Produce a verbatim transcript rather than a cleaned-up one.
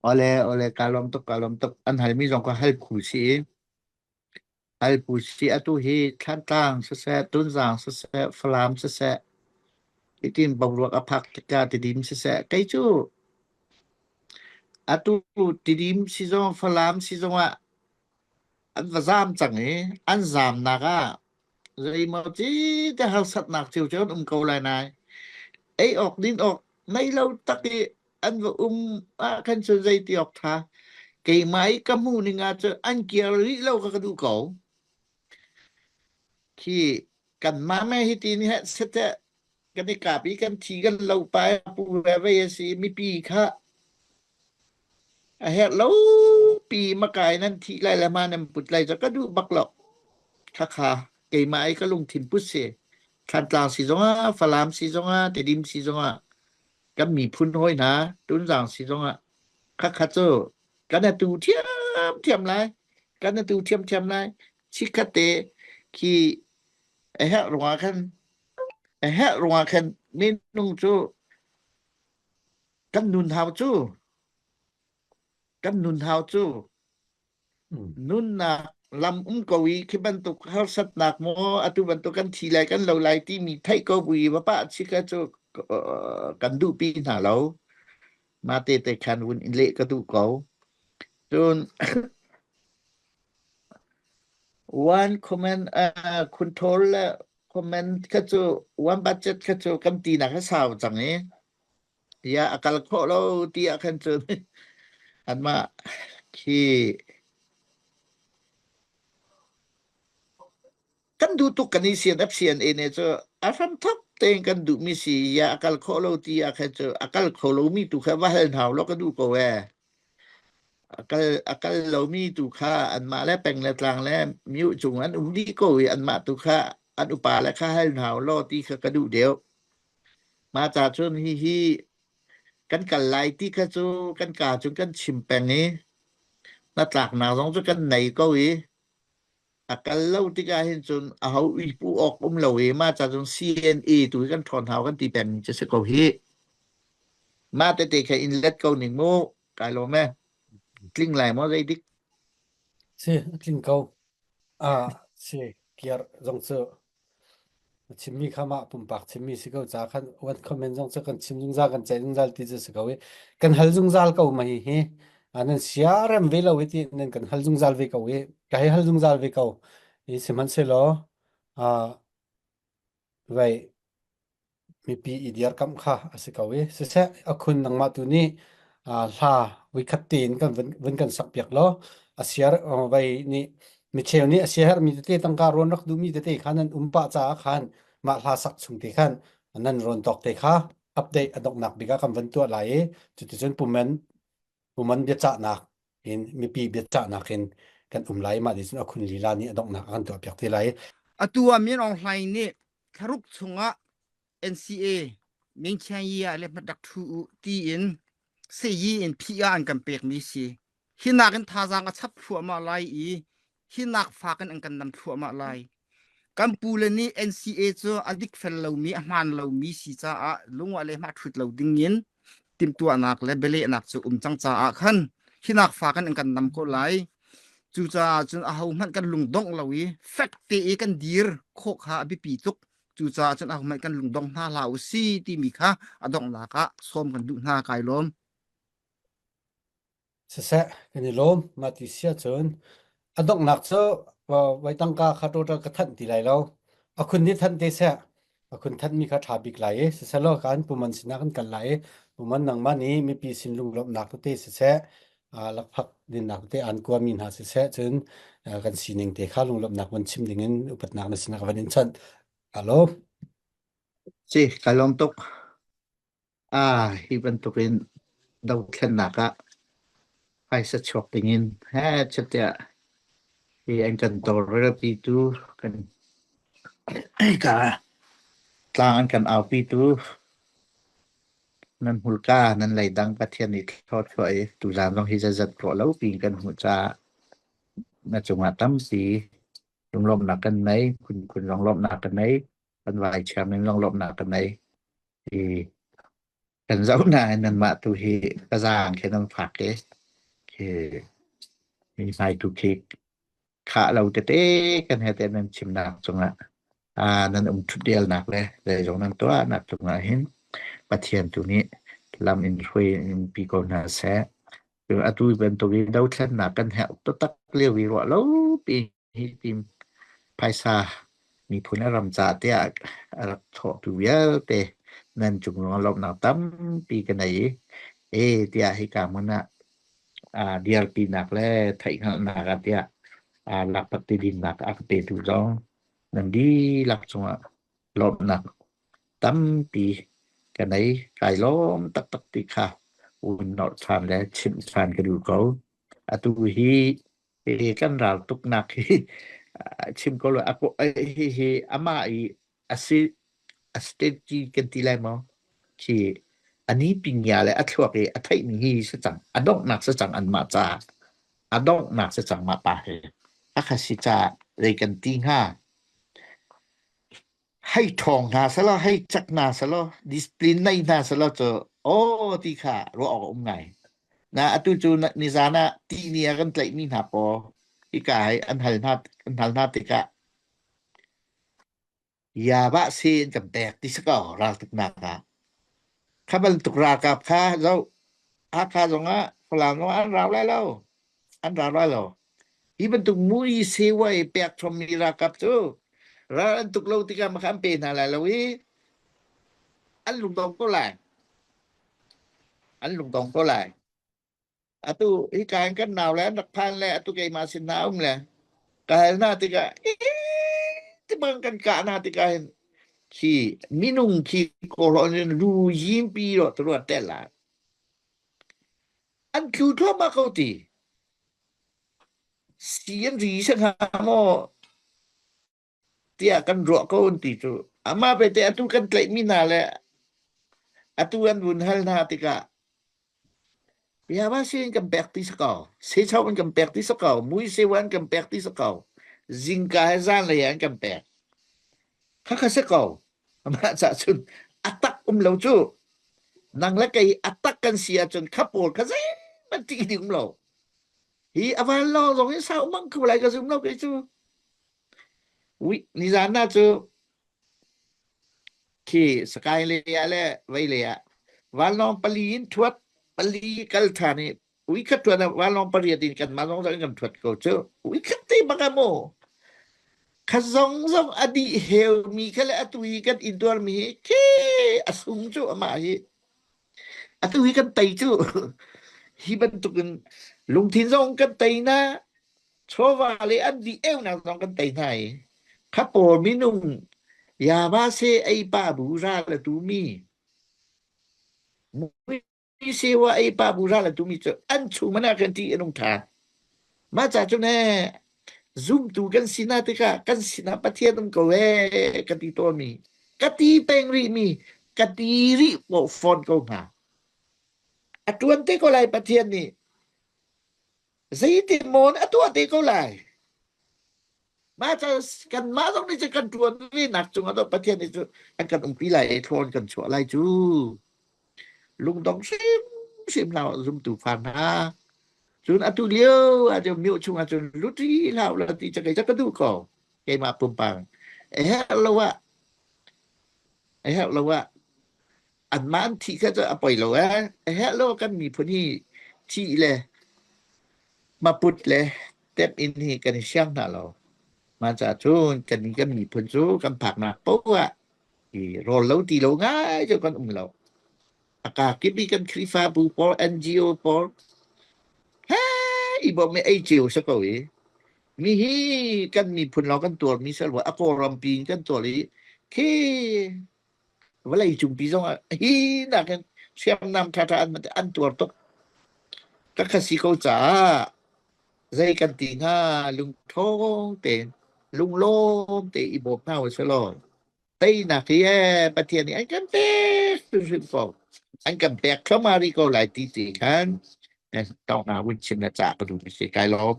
Awle, awle, ka lawm tuk, ka lawm tuk. An halmi zong ka hal phu si. Hal phu si, atu hi Thantlang siseh, Tunzang siseh, Falam siseh. Hitin boruak a phak tikah Tidim siseh. Kei cu atu Tidim si zong, Falam si zongah an va zam cang i, an zamnak ah zeimaw ci te harsatnak cio cio an um ko lai nai. Ei awk din awk nei lo tak i an va um ah khan cun zei ti awk tha. Keimah i ka hmuh ning ah cun an kiar rih lo kha ka duh ko. Khi kanmah me hiti ni heh sete kan i kap i kan thi kan lo pa pu veve a si mipi kha a herh lo pi makai nan thih lai le hma nan put lai cu ka duh bak lo. Khakha keimah i ka lungthin put si. Thantlang si zongah, Falam si zongah, Tidim si zongah, kan miphun hawi hna, Tunzang si zongah, khakha cu kan atu thiam thiam lai, kan atu thiam thiam lai. Chikkhatte khi a herh ruangah khan, a herh ruangah khan minung cu kan nun hau cu, kan nun hau cu nunnak lam um ko i, khi bantuk harsatnak maw, atu bantuk kan thi lai, kan lo lai timi theih ko bu i, va pah chikha cu, uh, kan duhpi hna lo. Mah tete khan vun in leh ka duh ko. Cun, one comment, uh, control le comment kha cu, one budget kha cu kan tinak a sau cang i, ya a kal khawh lo ti ah khan cun anmah khi kan duh tuk kan i sian ap sian e ne cu a hramthawk tein kan duhmi si, ya a kal khawh lo ti ah khan cu a kal kho lomi tu kha va hal hna u law ka duh ko e. A kal, a kal lomi tu kha anmah le peng le tlang le miu cung an um dih ko i anmah tu kha an upa le kha hal hna u law ti kha ka duh deuh. Mah ca cun hihi kan kal lai ti kha cu kan ka cun kan chim peng i na tlaknak zong cu kan nei ko i a kal lo tikah hin cun aho i pu awk um lo i mah ca cun C N A tu hi kan ṭhawn hau kan ti peng cu si ko hi. Mah tete kha in let ko ning mu, kai lawm e. Tling lai maw zei dik? Si, a tling ko. Ah, si, kiar zong cu. A chimmi kha mah pumpak chimmi si ko ca khan one comment zong cu kan chim zungzal kan ceih zungzal ti cu si ko i kan hal zungzal ko mah hi hi. Ah, nan sia rem ve lo i ti nan kan hal zungzal ve ko i ka hi hal zungzal ve ko i sihmanhsehlaw, ah, vai mipi i dirkamh kha a si ko i siseh a khun nangmah tu nih, ah, hla voikhat tein kan vun, vun kan sak piak law a siar, ah, vai nih micheu nih a sia herhmi tete tangka rawn rak duhmi tete khan an um pah caah khan mah hla sak chung te khan nan rawn tawk te kha update a donghnak bik ah kan vun tuah lai i cuticun pumen puman biacahnak in, mipi biacahnak in kan um lai. Mah ti cun a khun lila nih a donghnak a kan tuah piak te lai. Atu ah Min Aung Hlaing nih thlaruk chungah N C A, Mengchiang Yi ah le hmatdak thu uh tiin sei yi in phi ah an kan pekmi si. Hi nakin thazaang a chap thluahmah lai i, hi nak fakin an kan nam thluahmah lai. Kan pu le nih N C A cu a dikfel lomi, a hmaan lomi si caah lungua le hmah ṭhut lo dingin timhtuahnak le bialehnak cu um cang caah khan hi nak fakin an kan nam ko lai. Cucaah cun ahohmanh kan lungdongh lo i, fek te i kan dir khawh kha a biapi tuk. Cucaah cun ahohmanh kan lungdongh hna hlah u si timi kha a donghnak ah sawm kan duh hna, kai lawm. Siseh, kan i lawm, mah ti si ahcun a donghnak cu, uh, vai tangka kha total ka thanh ti lai lo. A khun nih thanh te seh, a khun thanhmi kha ṭha bik lai i, siseh law, kan puman sinah kan kal lai i, puman nangmah nih mipi sin lunglawmhnak tete siseh, aa, lakphak dinnak tete an kuami hna siseh, cun, aa, kan sining te kha lunglawmhnak van chim dingin upatnak na sinah ka van in chanh. Alo. Si, ka lawm tuk. Aa, hi bantukin dothlennak ah phaisa chuak dingin he chatiah hi an kan tawlrelpi tu kan ka tlang an kan aupi tu nan hmulka nan leidang Pathian nih thlawchuah i tuzan zong hi zetzet tuah lo pi kan hmuh caah na cungah tampi lunglawmhnak kan nei, khunkhun zong lawmhnak kan nei, kan vaichiam in zong lawmhnak kan nei. I Kan zohna in nanmah tu hi ka zang khi nan phak ke. Khi hi mai tu khi kha lo tete kan hete nan chimnak cungah, aa, nan um thut dialnak le zeizong nan tuahnak cungah hin Pathian tu nih lam in hruai in pi ko hna seh. Atu bantuk i dothlennak kan herh taktak lio i ruah lo pi hi tim phaisa miphun a ram ca tiah a rak thawhtu vialte nan cung ruang lawmhnak tampi ka nei i, e tiah hika hmun ah, aa, dialpinak le theihhngalhnak ah tiah, aa, lakpakti dinnak a ka petu zong nan dihlak cungah lawmhnak tampi ka nei, kai lawm taktak ti kha vun nolh ṭhan le chimh ṭhan ka duh ko. Atu hi, hi kan raltuknak hi, aa, chim ko lo, a ko, hi, hi, amah i a si, a strategy kan ti lai maw? Khi a nipi ngia le a thluak i a theihmi hi si cang, a donghnak si cang anmah ca, a donghnak si cang mah pa hi. A kha si ca zei kan ti hnga. Hei thawng hna seh law, hei cak hna seh law, discipline nei hna seh law cu, aw ti kha ruah awk a um ngai. Na atu cu na, nizan ah ti ni a kan tlaihmi hna pawl, hika hei an hal hna, an hal hna tikah, ya bah si in kan pek ti si ko, raltuknak ah. Kha bantuk ralkap kha zoh, Hakha zongah Falam zongah an rau lai lo. An rau lai lo. Hi bantuk mui sewa i pek chommi ralkap cu ral an tuk lo tikah makha an pe hna lai lo i an lungdong ko lai. An lungdong ko lai. Atu hika in kan nau le an rak phan le atu keimah sin hna a um le ka hal hna tikah, i, ti bang kan kah hna tikah hin khi minung khi kawhlawh in lu yimpi rawh turuat tel lai. An tlu thluahmah ko ti. Si an ri se hnga maw? Tiah kan ruah ko an ti cu. Amah pete atu kan tlaihmi hna le atu an vun hal hna tikah, ya ba si in kan pek ti si ko. Sechau in kan pek ti si ko. Mui sewa in kan pek ti si ko. Zingka he zan lei an kan pek. Kha kha si ko. Amah cah cun a tak um lo cu. Nang le kei a tak kan si ahcun kha pawl kha zeihmanh ti ding um lo. Hi a vanlawng zong hi sau mang kho lai ka zum lo kei cu. Ui, nizan ah cu khi Sakai lei ah le vei lei ah vanlawng pali in thuat, pali kal ṭhan i ui khat thuat ah vanlawng pariat in kanmah zong zong in kan thuat ko cu. Ui khat te bang a maw? Kha zong zong a dih heu mi kha le atu hi kan in tuarmi hi khi a sung cu amah hi. Atu hi kan tei cu. Hi bantukin lungthin zong kan tei hna, chawva le an dih eunak zong kan tei hna i kha pawl minung ya ba se ei pa bu ra le tu mi, mui sewa ei pa bu ra le tu mi cu an chung mana kan ti an ung ṭhan. Mah ca cun he zumtu kan si hna tikah kan sinah Pathian um ko he ka ti tawnmi, ka ti peng rihmi, ka ti rih paoh fawn ko hnga. A ṭuan te ko lai Pathian nih. Zeitin maw a tuah te ko lai. Mah ca kanmah zong nih cu kan ṭuan ve nak cungah dawh Pathian nih cu an kan umpi lai, thlawn kan chuah lai cu. Lungdong hrim hrim hlah zumtu fa hna. Cun atu lio ah cun mioh chungah cun luṭi hlah la ti cakei cak ka duh ko. Keimah pumpang. A herh lo ah, a herh lo ah anmah an thih kha cu a poi lo eh. A herh lo kan miphun hi thih le maput le tep in hi kan i siang hna lo. Mah ca cun kan, kan miphun cu kan phaknak paoh ah i rawl lo ti lo ngai cu kan um lo. A ka kip i kan Khrihfabu pawl, N G O pawl, he i bawmh i ei cio si ko i mi hi kan miphun lawng kan tuarmi si lo, a Kawlrampi in kan tuar i khi vawlei cungpi zong ah hi nakin hriamnam ṭha ṭha an, an tuar tuk. Ka kha si ko caah zei kan ti hnga, lungṭhawng te, lunglawm te i bawm hna u si law. Teinak hi e, Pathian nih an kan pek hrimhrim ko. An kan pek thluahmah rih ko lai ti ti khan, eh, tawngna vun chim na ca ka duh si kai lawm.